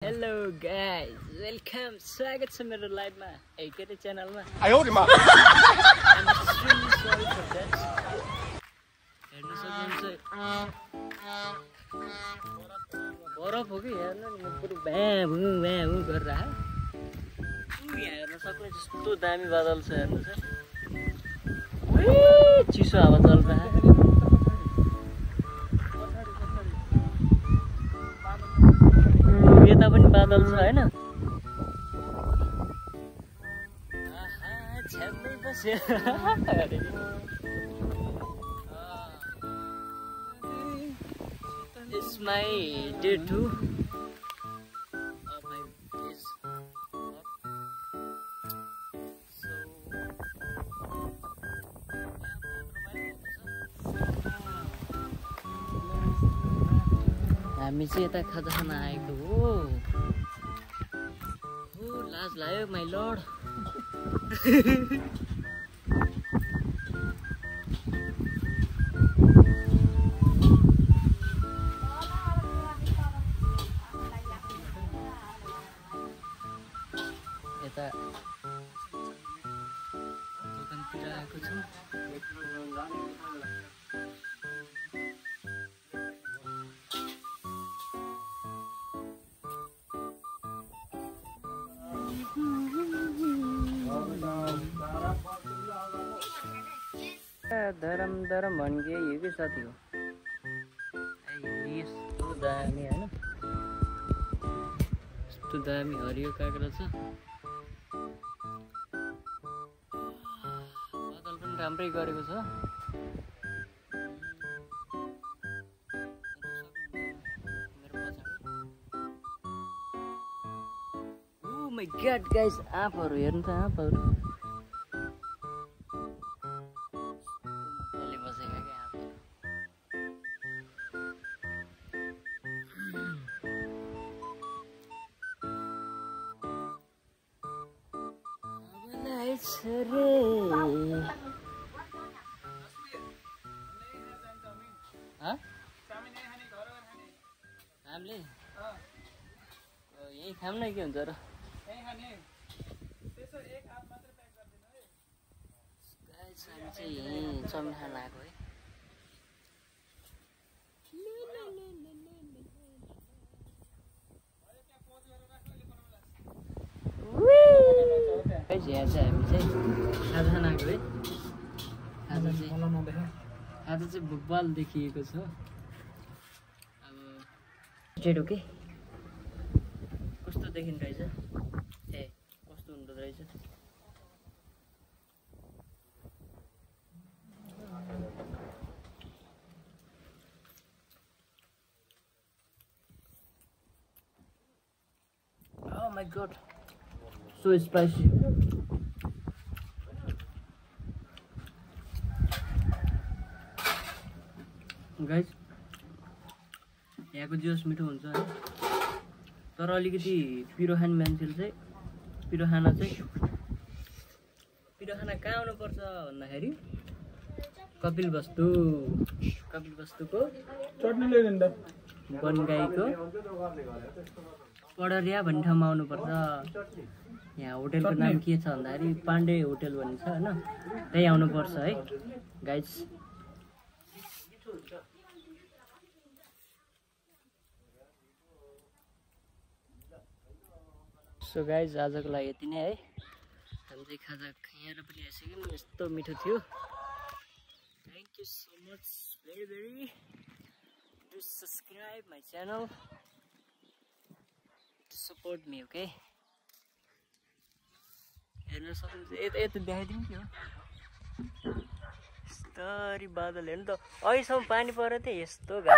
Hello guys, welcome. स्वागत छ मेरो लाइभमा एकेरे च्यानलमा। आयो रे मा। I'm extremely sorry for that. हेर्न सक्नुहुन्छ बरफ हो कि हेर्नु नि म पुरै भ्याभु गरेर यहाँ हेर्न सक्ने जस्तो दामी बादल छ हेर्नु छ। चिसो हावा चल रहा है। यता पनि बादल छ हैन। छ्याप्दै बस्यो। It's my day 2 of my days off. हामी चाहिँ यता खाजा खान आएको हो। लाज लाग्यो माइ लर्ड। यता दोकानतिर आएको छु। धरम भन्के यो के साथी हो यस्तो दामी हैन। यस्तो दामी हरियो काँक्रा छ। बादल पनि राम्रै गरेको छ। Oh my god guys, आँपहरु हेर्नु त आँपहरु। हामीले यही खाम न के हुन्छ र। हामी चाहिँ यहीँ चाउमिन खान आएको है। यहाँ चाहिँ हामी चाहिँ खाजा खान आएको है। खाजा चाहिँ भुकबाल देखिएको छ। अब जेडो के कस्तो देखिँदो रहेछ। ए कस्तो हुँदो रहेछ। Oh my god, so spicy. Guys यहाँको जुस मिठो हुन्छ है। तर अलिकति पिरो खाने मान्छेले चाहिँ पिरो खाना कहाँ आउनुपर्छ भन्दाखेरि कपिलवस्तुको बनगाईको पडरिया भन्ने ठाउँमा आउनुपर्छ। यहाँ होटेलको नाम के छ भन्दाखेरि पाण्डे होटेल भन्ने छ हैन। त्यही आउनुपर्छ है गाइस। सो गाइज आजको लागि यति नै है। हामी चाहिँ खाजा खाएर पनि आइसक्यौँ। यस्तो मिठो थियो। Thank you so much very do subscribe my channel to support me okay. हेर्न सक्नुहुन्छ यता देखाइदिउँ कि हो यस्तरी बादल हेर्नु त। अहिलेसम्म पानी परेको थियो यस्तो घाम